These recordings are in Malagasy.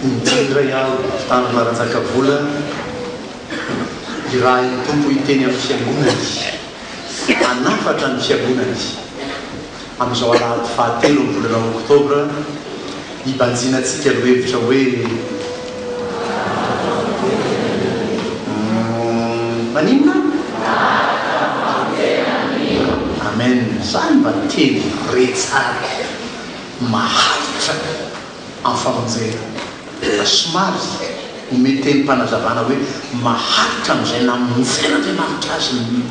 Inty indray aho Mpitandrina Ranjakavola, irahin'ny Tompo hiteny amin'ny Fiangonany, hanafatra ny Fiangonany, amin'izao alahady fahatelo amin'ny volana oktobra, hibanjinantsika ny hevitra hoe, Maninona? Amen, zany mba teny re tsara, maharitra amin'ny famonjena. Fa somary omeo tenim-panazavana hoe maharitra amin'izay namonjen'Andriamanitra azy ny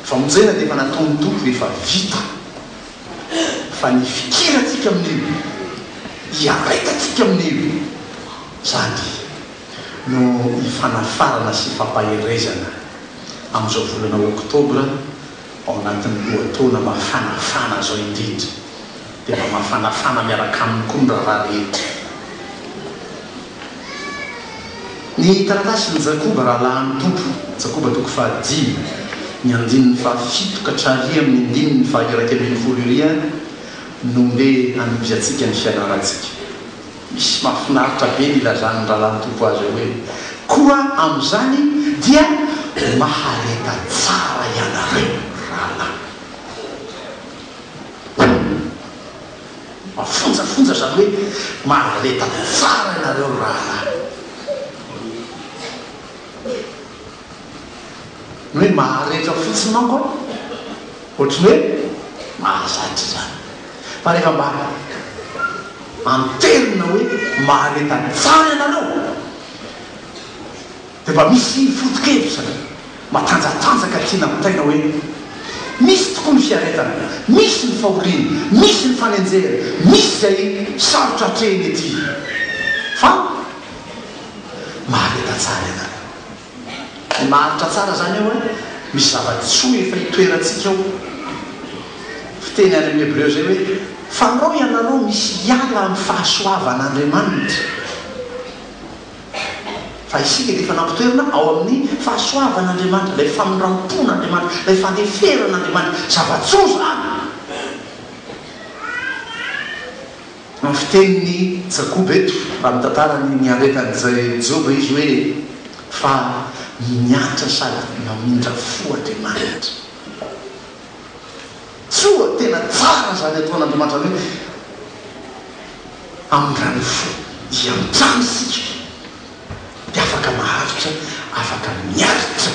famonjena dia efa nataon'ny Tompo efa vita. Fa ny fikirantsika amin'io, hiaretantsika amin'io, izany no hifanafarana sy hifampaherezana amin'izao volana oktobra ao anatin'ny lohataona mafanafana izao indrindra, dia mba mafanafana miaraka aminy koa ny raharaha rehetra. Ny taratasin'i Jakoba rahalahin'ny Tompo, Jakoba toko fahadimy, ny andininy fahafito ka hatrary amin'ny andininy faha-11 iry no ndeha hanohizantsika ny fianarantsika. Misy mahafinaritra be ny ilazan'ny rahalahin'ny Tompo azy eo hoe, Koa amin'izany dia mahareta tsara ianareo, rahalahy. Mafonjafonja izany hoe mahareta tsara ianareo ry rahalahy. Ny hoe mahareta fotsiny manko an, ohatry ny hoe mahazatra izany. Fa rehefa mba anterina hoe mahareta tsara ianareo, Dia mba misy foto-kevitra matanjatanjaka tiana ampitaina hoe, misy tokoa ny fiaretana, misy ny fahoriana, misy ny fanenjehana, misy izay sarotra atrehina ety, fa mahareta tsara ianareo. Ny maharitra tsara izany eo an, misy zava-tsoa efa itoerantsika ao. Fiteny any amin'ny Hebreo izay hoe, Fandrao ianareo misy hiala amin'ny fahasoavan'Andriamanitra. Fa isika dia efa nampitoerina ao amin'ny fahasoavan'Andriamanitra, ilay famindram-pon'Andriamanitra, ilay fandeferan'Andriamanitra. Zava-tsoa izany! Amin'ny fitenin'i Jakoba eto, raha mitantara ny niaretan'i Joba izy hoe, Fa miantra sady mamindra fo Andriamanitra. Soa, tena tsara izany ataon'Andriamanitra izany hoe Amindrany fo hiantrano isika dia afaka maharitra, afaka miaritra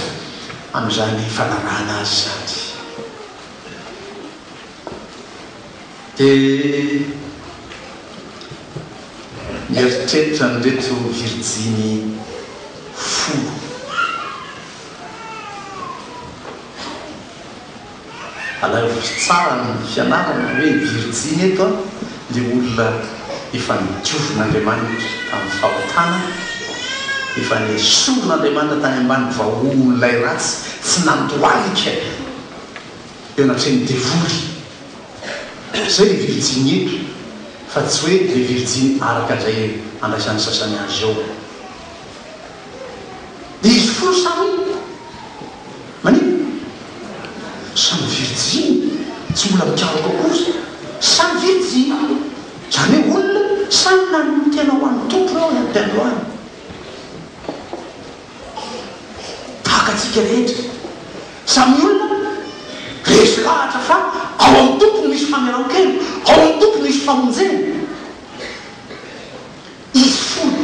amin'izany fanarahana Azy izany. Dia mieritreritra an'ireto virjiny folo. Alaivo tsara ny fianarana hoe virjiny eto an, le olona efa nodiovin'Andriamanitra tamin'ny fahotana, efa nesorin'Andriamanitra tany ambany vahohon'ilay ratsy, tsy nandohalika eo anatrehan'ny devoly. Zay le virjiny eto fa tsy hoe le virjiny araka izay andraisan'ny sasany azy eo. Dia izy folo samy maninona? Samy virjiny, tsy mbola mikaroka akory, samy virjiny. Izany hoe olona samy nanolo-tena ho an'ny Tompo ireo any am-piandohana. Tahaka antsika rehetra. Samy olona resy lahatra fa ao amin'ny Tompo no misy famelan-keloka, ao amin'ny Tompo no misy famonjena. Izy folo.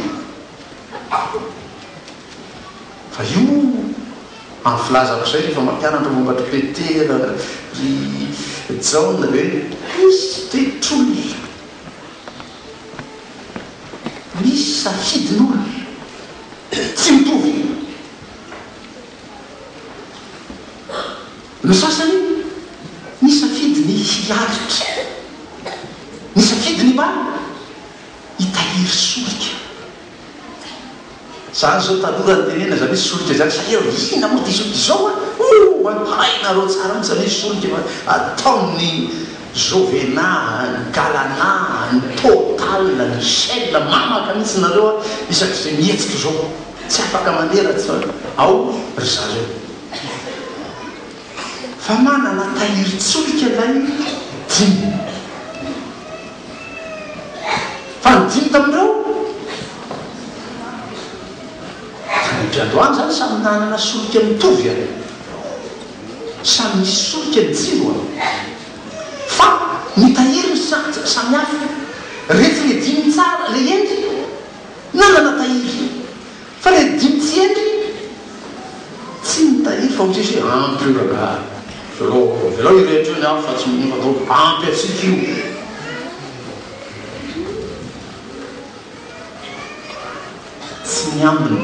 Fa io moa, amin'ny filazako izay rehefa mampianatra momba an-dry Petera, ry Jaona dia hoe misy toetr'olona, misy safidin'olona tsy mitovy. Ny sasany nisafidy ny hiaritra, nisafidy ny mba hitahiry solika. Zany zao tanora ny tenenina zany hoe solika zany sahirana inona moa ty solika izao a! Ooh a! Hainareo tsara mihitsy zany hoe solika fa ataon'ny Jovena, ny Galana, ny Total, ny Shell mamaka mihitsy nareo a! Isak'izay mihetsika izao tsy afaka mandeha raha tsy ao ry zareo. Fa manana tahirin-tsolika ilay dimy. Fa ny dimy tamin'ireo, tany am-piandohana izany samy nanana solika mitovy an! Samy nisy solika ny jiro an! Fa ny tahiriny samy hafa. Retsy le dimy tsara, le hendry, nanana tahiry. Fa le dimy tsy hendry, tsy nitahiry fa hoy Jesosy hoe, ampy io rangahy, avelao, avelao hirehitra eo ny afo fa tsy maninona fa atao ampy antsika io. Tsy niambina.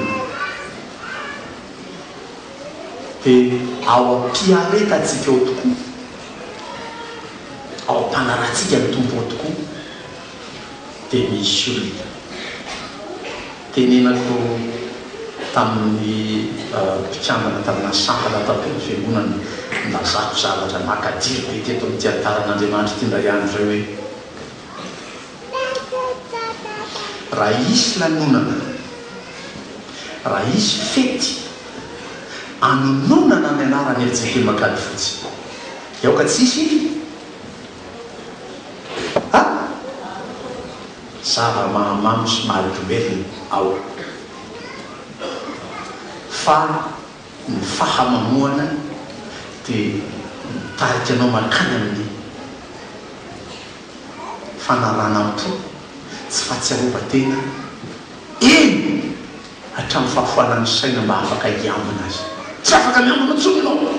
Dia ao am-piaretantsika ao tokoa, ao am-panarahantsika ny Tompo ao tokoa, dia misy olona. Tenenako tamin'ny mpikambana tamina sampana tato amin'ny fiangonana, nilazako zavatra makadiry be teto amin'ity alitaran'Andriamanitra ity indray andro izay hoe, Raha hisy lanonana, raha hisy fety anononana ny anaran'i FJKM Ankadifotsy, dia aoka tsy hisy a zava-mahamamo sy mahadomelina ao, fa ny fahamamoana dia mitarika anao mankany amin'ny fanaranam-po, tsy fahatsiarovan-tena, eny hatramin'ny fahafoanan'ny saina mba afaka hiambina azy. Tsy afaka miambina intsony ianao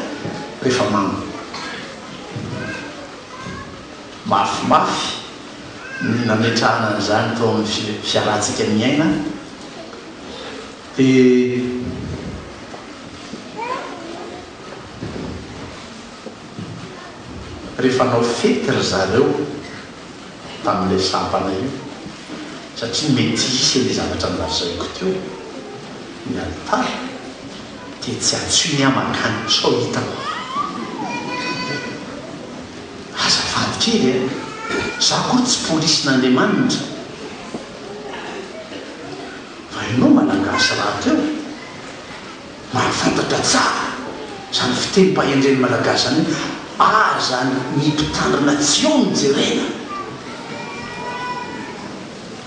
rehefa mamo. Mafimafy ny nametrahana an'izany tao amin'ny fiarahantsika miaina dia. Rehefa hanao fety ry zareo tamin'ilay sampana io, satria mety hisy an'ilay zavatra nolazaiko teo, ny alitara, dia tsy antsoiny aho mankany sao hitako. Azafady kely a! Za akory tsy polisin'Andriamanitra. Fa ianao Malagasy rahateo. Mahafantatra tsara izany fitenim-pahendren'ny Malagasy izany hoe aza ny mpitandrina tsy eo no jerena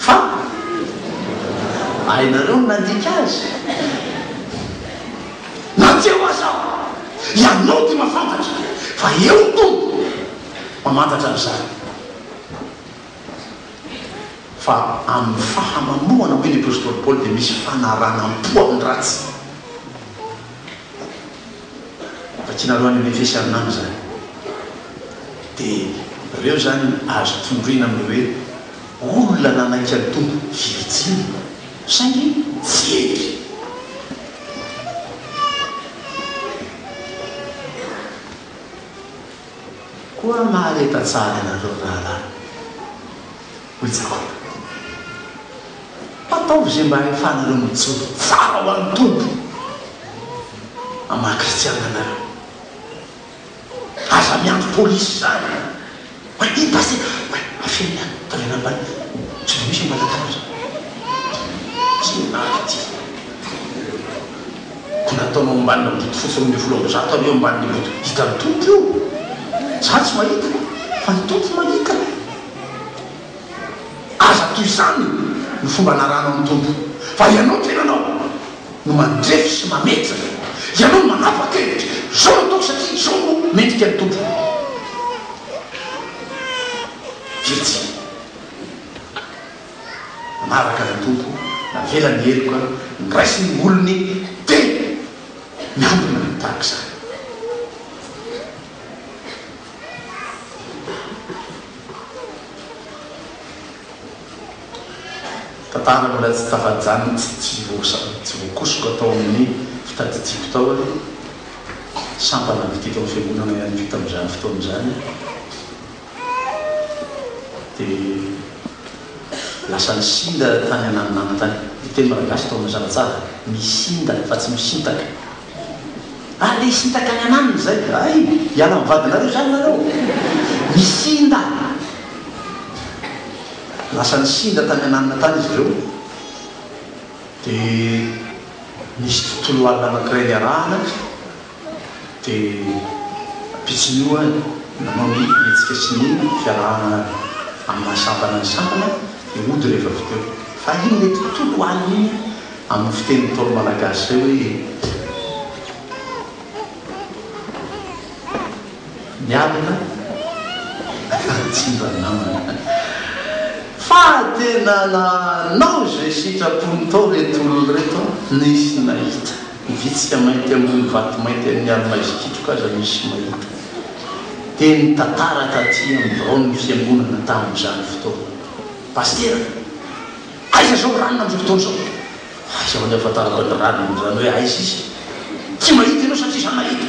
fa hainareo ny nandika azy. Na tsy eo aza aho, ianao dia mahafantatra fa eo ny Tompo mamantatra an'izany. Fa amin'ny fahamamoana, hoy ny apostoly Paoly, dia misy fanaranam-po amin'ny ratsy. Vakinareo any amin'ny Efesiana any izany. Dia ireo izany azo tondroina amin'ny hoe olona nanaiky an'ny Tompo virjiny, saingy tsy hendry. Koa mahareta tsara ianareo ry rahalahy, hoy Jakoba. Ataovy izay mba ahafahanareo mijoro tsara ho an'ny Tompo amin'ny maha kristiana anareo. Aza miandry polisy izany. Hoe iny pasitera, hoe afenina any, ataovy any ambany. Tsy dia misy ambany latabatra. Tsy naka ity. Koa nataonao ambanina bodofotsy 112 anie eo ambanin'ny bodo. Hitan'ny Tompo io. Za tsy mahita fa ny Tompo mahita. Aza toy izany ny fomba anaranao ny Tompo fa ianao tenanao no mandrefy sy mametra. Ianao no manapa-kevitra. Izao no ataoko satria izao no mendrika ny Tompo. Virjiny. Manaraka ny Tompo, navela ny heloka, noraisiny ny olony, dia miambina tahaka izany. Tantara mbola tsy tafajanona, tsy tsy voakosoka tao amin'ny fitadidiako tao ary sampana avy teto amin'ny fiangonana ihany koa tamin'izany fotoana izany. Dia lasa nisinda tany ananonanona tany. Ny teny malagasy atao mazava tsara, misinda fa tsy misintaka. Ah le hisintaka any ananona izay, hay hiala amin'ny vadinareo izany nareo? Misinda! Lasa nisinda tany ananona tany izy ireo, dia nisy tontolo alina anankiray niarahana. Dia Pitson'io aho nanao ny hetsika sy ny fiarahana amin'ny maha sampana ny sampana dia hody rehefa avy teo. Fa iny ilay tontolo alina iny amin'ny fitenin'ny Ntaolo Malagasy izay hoe. Ny alina tsy mba namana. Fa tena nanao izay sitrapony tao ireto olona ireto an! Nisy nahita. Ny vitsika mainty ambony vato mainty an'ny ali-maizikitroka aza misy mahita. Dia nitantara taty amin'ny biraon'ny fiangonana tamin'izany fotoana. Pasitera! Aiza izao ranona amin'izao fotoana izao? Aiza ho'a ny ahafantarako an'i ranona izany hoe aiza izy? Tsy mahita ianao satria izaho nahita.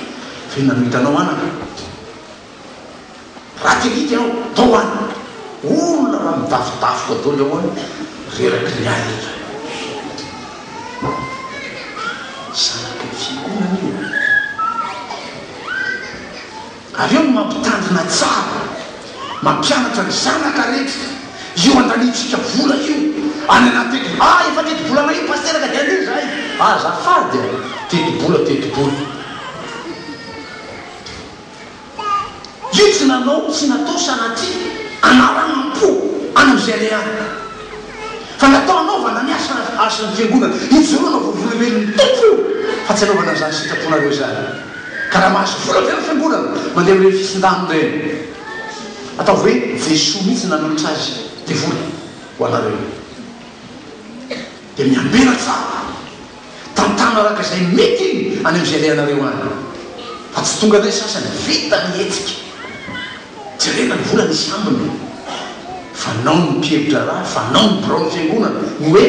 Fa inona no hitanao anaka? Raha te hahita ianao, tao any. Olona raha midafodafoka daholo ao any, reraky ny alina. Zanaky ny fiangonana io. Ary eo no mampitandrina tsara, mampianatra ny zanaka rehetra, io andaniantsika vola io, any anaty teti, ah efa teti-bolanay io pasitera ka dia andeha izahay, azafady a, teti-bola teti-bola. Io tsy nanao, tsy natao sanatria anaranam-po any amin'izay aleha any, fa natao hanaovana ny asa asan'ny fiangonana, hijoroana vavolombelon'ny Tompo io, fa tsy hanaovana an'izany sitraponareo izany. Ka raha mahazo vola ve ny fiangonana mandeha amin'ireny fisindana ireny? Ataovy hoe Jesoa mihitsy nanolotra azy dia vola ho anareo. Dia miambena tsara. Tantano araka izay mety iny any amin'izay alehanareo any. Fa tsy tonga indray sasany, vita ny hetsika. Jerena ny vola nisy ambiny. Fanao ny mpihevi-draharaha, fanao ny biraon'ny fiangonana, ny hoe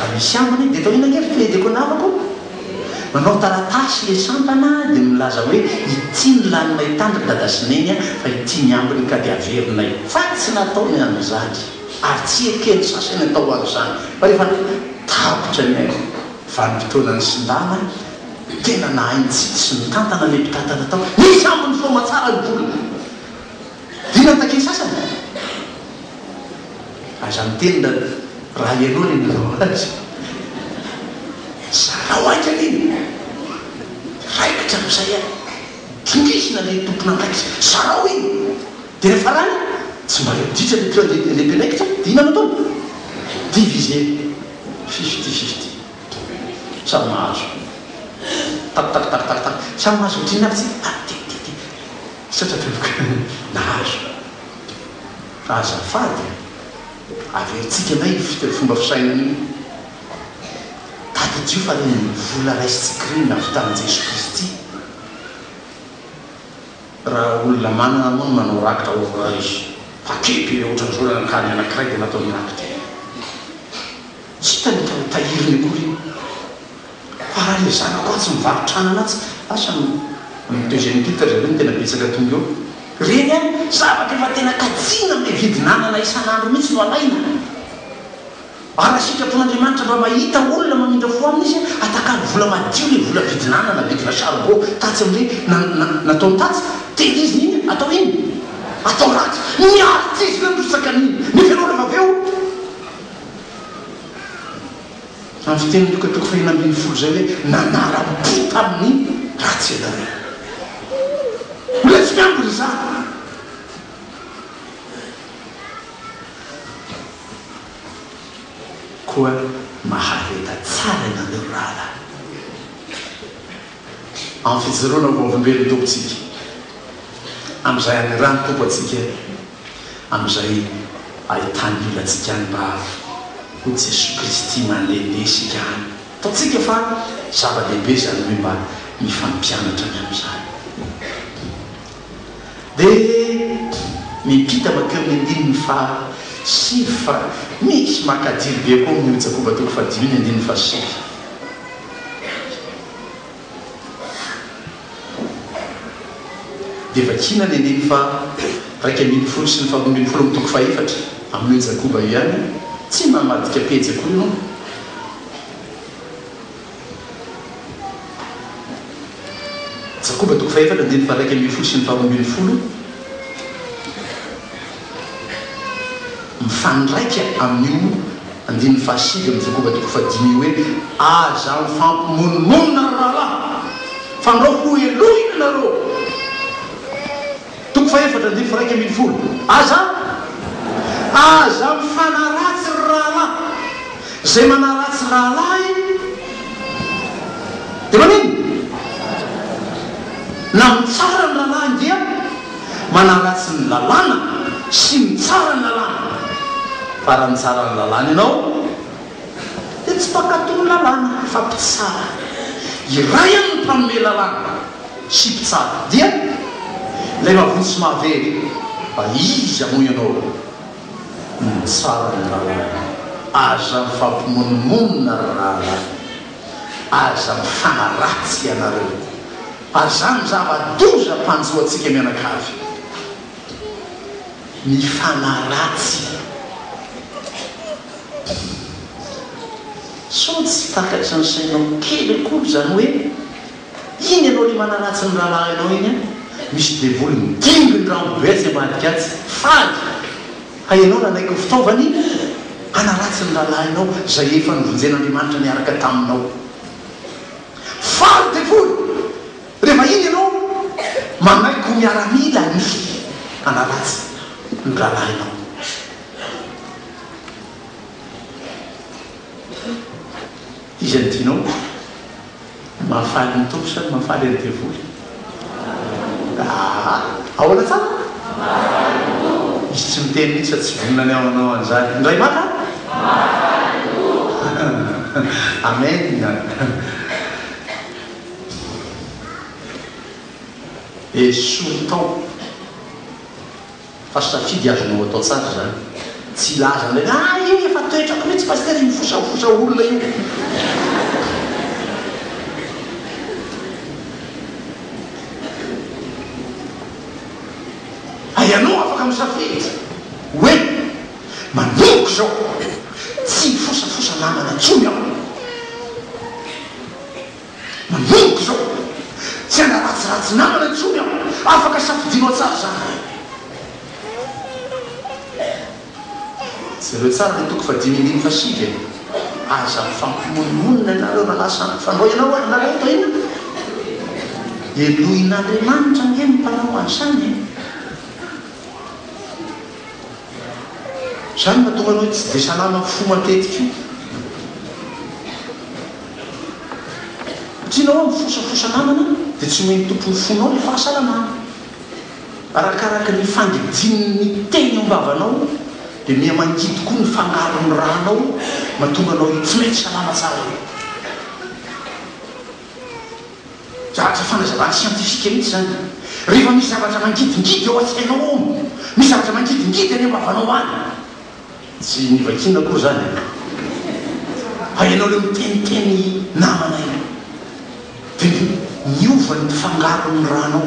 raha misy ambiny dia atao inona ange ry Diakona havako? Manao taratasy ilay sampana dia milaza hoe ity ny laninay tany ry dada sy neny a, fa ity ny ambiny ka dia averinay. Fa tsy nataony an'izany ary tsy eken'ny sasany atao an'izany. Fa rehefa tapitra ny vanim-potoanan'ny sindana, tena nahay nitsitsy sy nitantana ilay mpitantana tao, nisy ambiny soamatsara ny vola. Inona no takin'ny sasany? Aza miteny ra raha ianao ilay nanao azy. Zarao haingana iny. Raikitra amin'izay an. Dingisina ilay tompon'andraikitra. Zarao iny. Dia rehefa farany, tsy mba ditra ilay mpiandraikitra, dia inona no ataony? Diviser. Fifty fifty. Samy mahazo. Tak tak tak tak tak. Samy mahazo ohatrinona avy tsika? Ah, ty ty ty. Misaotra tompoko nahazo. Fa azafady a, averintsika indray io fomba fisainana io. Tadidio fa ireny vola raisintsika ireny avy tamin'i Jesoa Kristy. Raha olona manana moa no manao rakitra oh raiso paquet be ohatran'izao ilay nankany anankiray dia nataony rakitra. Tsy hitany ka ho tahiriny akory io. Fa raha ilay zanako atsy mivarotra anana atsy, asa amin'ny deuxième culte ry zareo no tena betsaka tonga eo. Ireny an, zavatra efa tena kajiana amin'ilay vidin'anana isan'andro mihitsy no alaina. Ary raha sitrapon'Andriamanitra mba mahita olona mamindra fo aminy izy, atakalo vola madio ilay vola vidin'anana, vidina charbon tatsy amin'ilay na, na, nataony tatsy, tehirizina iny, atao inona? Atao ratsy. Ny artiste mirotsaka an'iny. Nefa ianao rehefa avy eo, Amin'ny fitenin'i Lioka toko fahenina ambinifolo izay hoe nanaram-po tamin'ny ratsy ianareo. Olona tsy miambina izany. Koa mahareta tsara ianareo ry rahalahy. Amin'ny fijoroana ho vavolombelon'ny Tompontsika, amin'izay hanirahan'ny Tompo antsika. Amin'izay ahitan'ny olona antsika any mba ho Jesoa Kristy mandehandeha isika any. Ataontsika fa zava-dehibe izany hoe mba mifampianatra ny amin'izany. Dia miampita mankeo amin'ny andininy faha sivy fa misy makadiry be koa amin'io Jakoba toko fahadimy io ny andininy fahasivy. Dia vakiana ny andininy faha-11 sy ny faharoambinifolo amin'ny toko fahefatra amin'io Jakoba io ihany, tsy mamadika pejy akory ianao. Jakoba toko fahefatra andininy faha-11 sy ny faharoambinifolo, mifandraika amin'io andininy fahasivy amin'ny Jakoba toko fahadimy io hoe, Aza mifampimonomonona ry rahalahy, fandrao hohelohina ianareo. fahefatra andininy faha-11, Aza, aza mifanaratsy ry rahalahy. Izay manaratsy rahalahy dia maninona? Na mitsara ny rahalahiny dia manaratsy ny lalàna sy mitsara ny lalàna. Fa raha mitsara ny lalàna ianao dia tsy mpankatò ny lalàna fa mpitsara. Iray ihany ny mpanome lalàna sy mpitsara dia Ilay mahavonjy sy mahavery. Fa iza moa ianao? Mitsara ny lalàna. Aza mifampimonomonona ry rahalahy. Aza mifanaratsy ianareo. Ary izany no zava-doza mpanjo antsika mianakavy. Mifanaratsy. Sao tsy takatry ny sainao kely akory izany hoe iny ianao ilay manaratsy ny rahalahinao iny an, misy devoly midingin-drambo be atsy ambadika atsy, faly fa ianao nanaiky ho fitaovany hanaratsy ny rahalahinao izay efa novonjen'Andriamanitra niaraka taminao. Faly devoly rehefa iny ianao manaiky ho miaramila ny hanaratsy ny rahalahinao. Iza no tianao? Ny mahafaly ny Tompo sa ny mahafaly an'i devoly? Aa! Ahoana tsara? Mahafaly ny Tompo. Izy tsy miteny mihitsy fa tsy vonona ny hanao an'izany. Indray maka? Mahafaly ny Tompo. Amen. Esory tao. Fa safidy azonao atao tsara izany. Tsy hilaza indray hoe ah io efa toetrako mihitsy Pasitera io mifosafosa olona io. Fa ianao afaka misafidy hoe manomboka izao tsy hifosafosa namana intsony aho. Manomboka izao, tsy hanaratsiratsy namana intsony aho. Afaka safidianao tsara izany. Jereo tsara ilay toko fahadimy andininy fahasivy e. Aza mifampimonomonona ianareo rahalahy samy mifandray ianao ary nareo atao inona? Helohin'Andriamanitra ange ny mpanao an'izany e. Izany no mahatonga anao tsy dia salama fo matetika io. Satria ianao mifosafosa namana dia tsy omen'ny tompon'ny fonao ilay fahasalamana. Arakaraka ny fangidian'ny teny eo am-bavanao dia miha mangidy koa ny fangaron'ny rànao mahatonga anao tsy mety salama tsara io. Zavatra fanazavana siantifika mihitsy izany. Rehefa misy zavatra mangidingidy ao an-tsainao ao, misy zavatra mangidingidy any am-bavanao any, tsy nivakiana akory izany e! Fa ianao ilay miteniteny namana io, dia miova ny fangaron'ny rànao,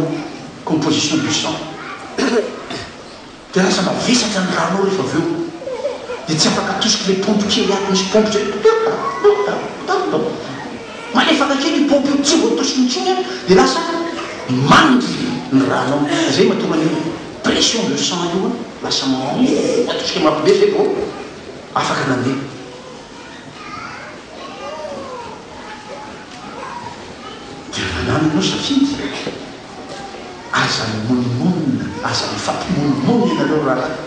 composition du sang. Dia lasa mavesatra ny ranao rehefa avy eo. Dia tsy afaka atosik'ilay paompy kely ato, misy paompy izay malefaka kely io paompy io, tsy voatosika intsony an, dia lasa mandry ny ranao. Izay mahatonga an'io pression de sang io an, lasa atosika mafy be izay vao afaka nandeha. Dia manana ianao safidy. Aza mimonomonona, aza mifampimonomonona ianareo rahalahy.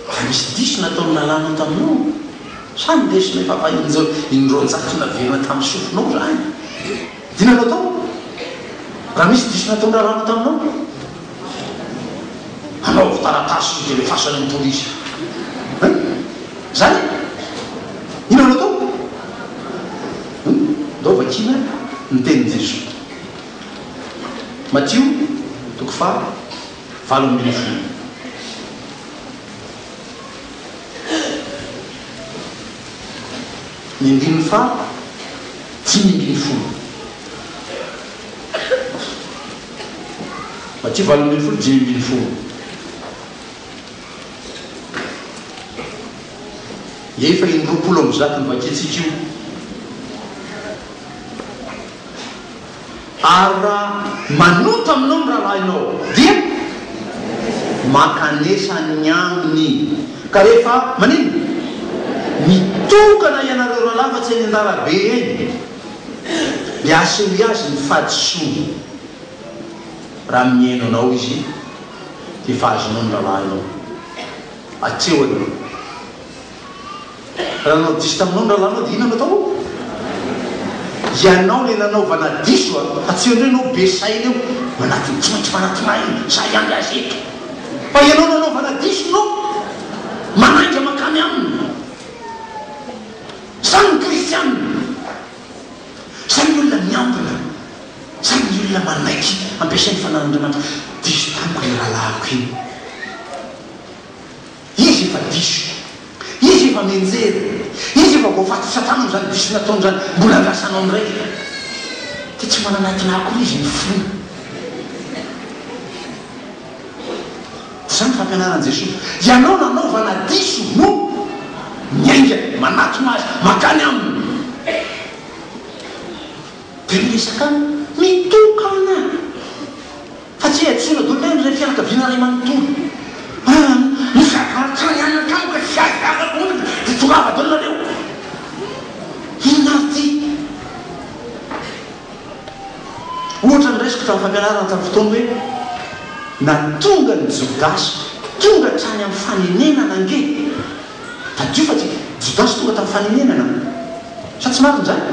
Raha nisy diso nataon'ny nalanao taminao, sa ny lesona efa fa indroanjato naverina tamin'ny sofinao izany? Inona no atao raha misy diso nataon'ny rahalanao taminao? Anaovy taratasy io dia alefaso any amin'ny polisy. Hein? Izany? Inona no atao? Hum, ndao vakiana ny tenin'i Jesoa. Matio, toko faha 18. Ny andininy faha 15. Matio 18, 15. Efa in-roapolo amby zato novakintsika io. Ary raha manota aminao ny rahalahinao, dia mankanesa any aminy. Ka rehefa maninona? Mitokana ianareo rahalahy fa tsy eny an-dalabe eny, dia asehoy azy ny fahadisoany. Raha mihaino anao izy dia efa azonao ny rahalahinao. Hatreo aloha. Raha nanao diso taminao ny rahalahinao dia inona no atao? Ianao ilay nanaovana diso a! Fa tsy eo indray ianao be saina eo, manatona, tsy maintsy manatona ahy iny, za hiandry azy eto. Fa ianao nanaovana diso no manainga mankany aminy. Zany ny kristianina. Zany ny olona miambina. Zany ny olona manaiky ampiasain'ny fanan'Andriamanitra. Diso tamiko ilay rahalahiko iny. Izy efa diso. Izy efa mianjera. Izy efa voafaty satana amin'izany diso nataony izany. Mbola andrasanao indray. Dia tsy mananatona akory izy mifona. Izany ny fampianaran'i Jesoa. Ianao nanaovana diso no miainga manatona azy, mankany aminy. Dia miresaka mitokana. Fa tsy hadisoana daholo ve ny fianakaviana iray manontolo? Ah, misy zavatra ihany an-trano ka tsy azo afaka olona dia tongava daholo nareo. Inona ary ity? Ohatra noraisiko tamin'ny fampianarana tamin'ny fotoana hoe na tonga ny Jodasy tonga hatrany amin'ny fanenenana ange. Tadidio fa tsy Jodasy tonga tamin'ny fanenenana. Sa tsy marina izany?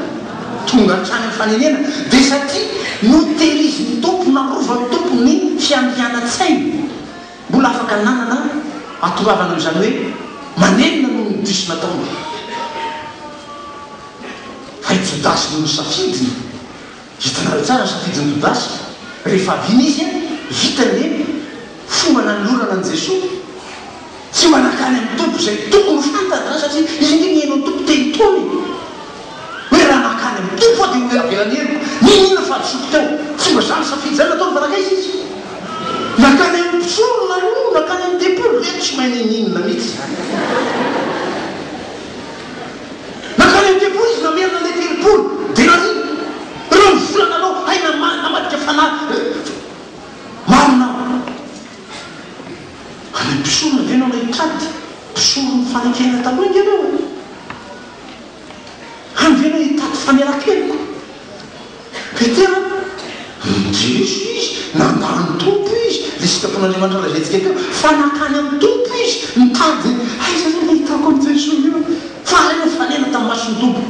Tonga hatrany amin'ny fanenenana. Dia satria notehirizin'ny Tompo, narovan'ny Tompo ny fiandrianan-tsainy. Mbola afaka nanana hahatongavana amin'izany hoe manenina noho ny diso nataony. Fa i Jodasy no nosafidiny. Hitanareo tsara ny safidin'i Jodasy. Rehefa avy iny izy, vitany ny fomba nanolorana an'i Jesoa. Tsy mba nankany amin'ny Tompo izay tokony ho fantany izany satria izy ange nihaino ny Tompo telo taona e! Hoe raha nankany amin'ny Tompo aho dia ho avelany heloka. N'inon'inona fahadisoako teo. Tsy mba izany safidy izany nataony fa nankaiza izy? Nankany amin'ny mpisorona aloha, nankany amin'ny tempoly, ireto tsy mahay n'inon'inona mihitsy izany. Nankany amin'ny tempoly izy namerina ilay 30 denaria. Ireo ny vola nalao hay namadika fanahy marina aho. Any amin'ny mpisorona ve ianao nahitady? Mpisoron'ny fanekena taloha ange ireo e! Any ve ianao hitady famelan-keloka? Petera, Diso izy, nandà ny Tompo izy, ilay sitrapon'Andriamanitra lazaintsika teo, fa nankany amin'ny Tompo izy nitady, aiza re no ahitako an'i Jesoa io? Fa aleo nifanena tamin'ny mason'ny Tompo.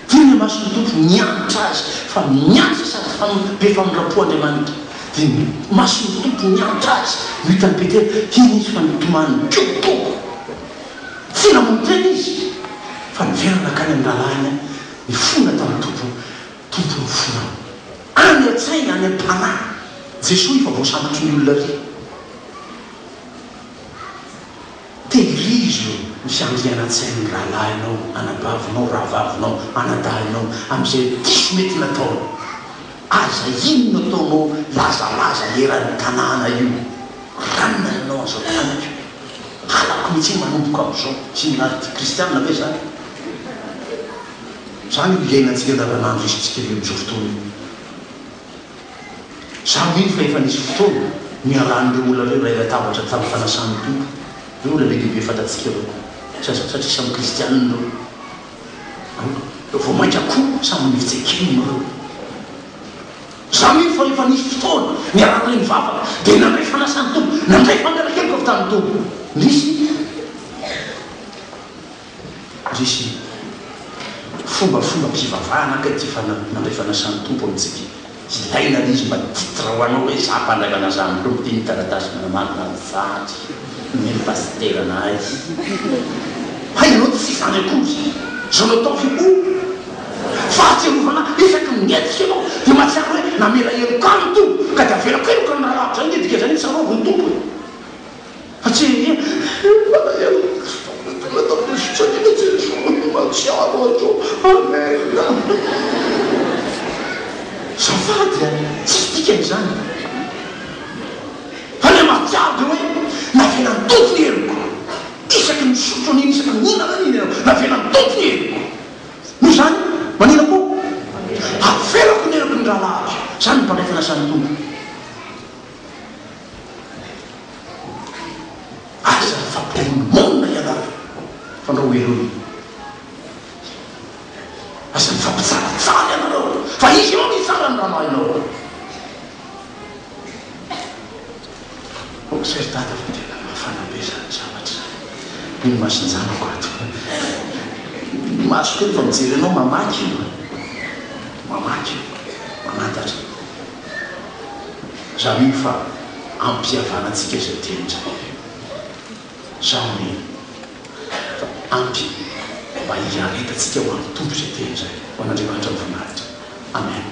Teny imason'ny Tompo niantra azy fa miantra sady fa be famindram-po Andriamanitra. Dia ny mason'ny Tompo niantra azy no hitan'i Petera, iny izy fa nitomany nikokokoka. Tsy namono tena izy fa niverina nankany amin'ny rahalahiny nifona tamin'ny Tompo, Tompo nifona aho. Any an-tsaina, any am-panahy, Jesoa efa voasambotry ny olona ry. Tehirizo ny fiandrianan-tsain'ny rahalahinao, anabavinao, rahavavinao, anadahinao amin'izay diso mety nataony. Aza inona ataonao lazalaza eran'ny tanàna io. Ranona ianao aza taniko. Halako mihitsy iny manomboka amin'izao. Inona ary ity kristianina ve izany? Izany io iainantsika andavanandro isika io amin'izao fotoana io. Za mino fa efa nisy fotoana niarahan'ireo olona ireo iray latabatra tamin'ny fanasan'ny Tompo. Ireo olona be dia be fantatsika ireo. Satria samy kristianina ireo. Vao mainka koa samy nifitsekemina ireo. Za mino fa efa nisy fotoana niarahan'ireo nivavaka dia nandray fanasan'ny Tompo, nandray famelan-keloka avy tamin'ny Tompo. Nisy. Indrisy, fombafombam-pivavahana kay ity fa nandray fanasan'ny Tompo amintsika. Ilaina le izy mba titre ho anao hoe za mpandray fanasan'ny Tompo ty ny taratasy manamarina ny vady nomen'ny pasitera anay. Hay ianao tsy izany akory. Zao natao ve ho fahatsiarovana isaky ny mihetsika ianao dia mahatsiaro hoe namela heloka ahy ny Tompo ka dia avelako heloka ny rahalahiko. Zany nge dikan'izany hoe tsarovy ny Tompo e. Fa tsy malahelo tonga tamin'ny fijaliana Jesoa mahatsiaro aho Amen. Azafady a, tsisy dikany izany. Fa ilay mahatsiaro dia hoe navelan'ny Tompo ny heloko. Isaky ny misotro an'iny, isaky ny mihinana an'iny ianao, navelan'ny Tompo ny heloko. Noho izany, manina koa? Avelako ny heloky ny rahalahiko. Izany no mpandray fanasan'ny Tompo. Aza mifampimonomonona ianareo fandrao ho helohina. Aza mifampitsaratsara ianareo fa izy eo no hitsara ny rahalahinao. Zay ry dada fa tena mafana be zany zavatra zany. Mino mason-janako ato. Ny masoko io rehefa mijery anao mamaky io. Mamaky io. Manantatra. Za mino fa ampihavanantsika izay teny izay. Zaho mino fa ampy mba hiaretantsika ho an'ny Tompo izay teny izay. Ho an'Andriamanitra ny voninahitra. Amen.